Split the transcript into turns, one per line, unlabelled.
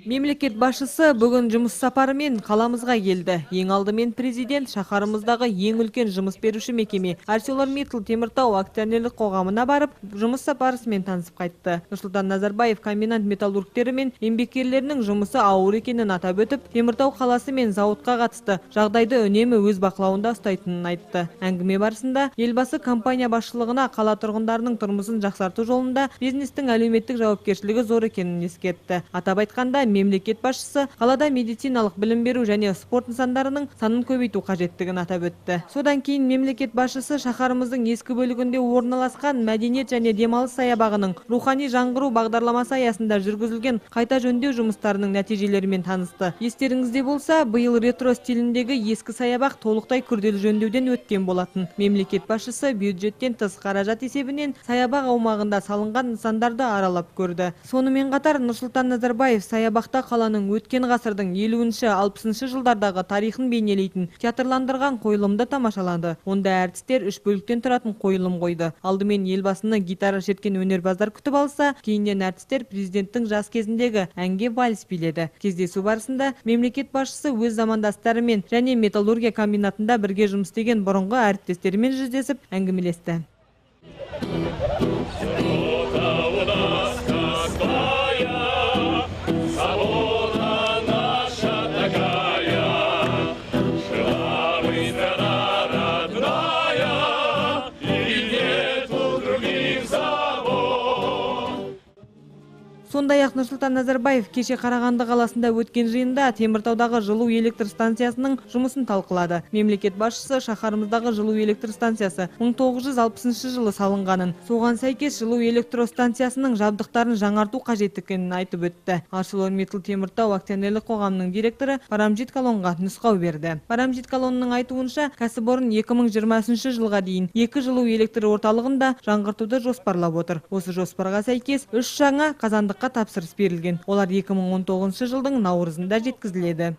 Мемлекет басшысы бүгін жұмыс сапарымен қаламызға келді. Ең алдымен президент шаһарымыздағы ең үлкен жұмыс беруші мекеме ArcelorMittal Теміртау акционерлік қоғамына барып, жұмыс сапарысымен танысып қайтты. Нұрсұлтан Назарбаев комбинат металлургтері мен еңбеккерлерінің жұмысы ауыр екенін атап өтіп, Теміртау қаласы мен зауытқа қатысты жағдайды үнемі өз бақылауында ұстайтынын айтты. Әңгіме барысында елбасы компания басшылығына қала тұрғындарының тұрмысын жақсарту жолында бизнестің әлеуметтік жауапкершілігі зор екенін ескертті. Атап айтқанда, мемлекет басшысы қалада медициналық, білім беру және спорт нысандарының санын көбейту қажеттігін атап өтті. Содан кейін мемлекет басшысы шаһарымыздың ескі бөлігінде орналасқан мәдениет және демалыс саябағының рухани жаңғыру бағдарламасы аясында жүргізілген қайта жөндеу жұмыстарының нәтижелерімен танысты. Естеріңізде болса, биыл ретро стиліндегі ескі саябақ толықтай күрделі жөндеуден өткен болатын. Мемлекет басшысы бюджеттен тыс қаражат есебінен саябақ аумағында салынған нысандарды аралап көрді. Сонымен қатар Нұрсұлтан Назарбаев саябақта қаланың өткен ғасырдың 50-60 жылдардағы тарихын бейнелейтін театрландырған қойылымды тамашалады. Онда әртістер үш бөліктен тұратын қойылым қойды. Алдымен елбасыны гитара шерткен өнерпаздар күтіп алса, кейіннен әртістер президенттің жас кезіндегі әнге вальс биледі. Кездесу барысында мемлекет басшысы өз замандастарымен және металлургия комбинатында бірге жұмыс істеген бұрынғы әріптестерімен жүздесіп әңгімелесті. Сондай-ақ Нұрсұлтан Назарбаев кеше Қарағанды қаласында өткен жиында Теміртаудағы жылу электр станциясының жұмысын талқылады. Мемлекет басшысы шаһарымыздағы жылу электр станциясы 1960 жылы салынғанын, соған сәйкес жылу электростанциясының жабдықтарын жаңарту қажет екенін айтып өтті. ArcelorMittal Теміртау акционерлік қоғамының директоры Парамжит Калонға нұсқау берді. Парамжит Калонның айтуынша, кәсіпорын 2023 жылға дейін екі жылу электр орталығын да жаңғыртуды жоспарлап отыр. Осы жоспарға сәйкес үш жаңа қазандыққа тапсырыс берілген. Олар 2019 жылдың наурызында жеткізіледі.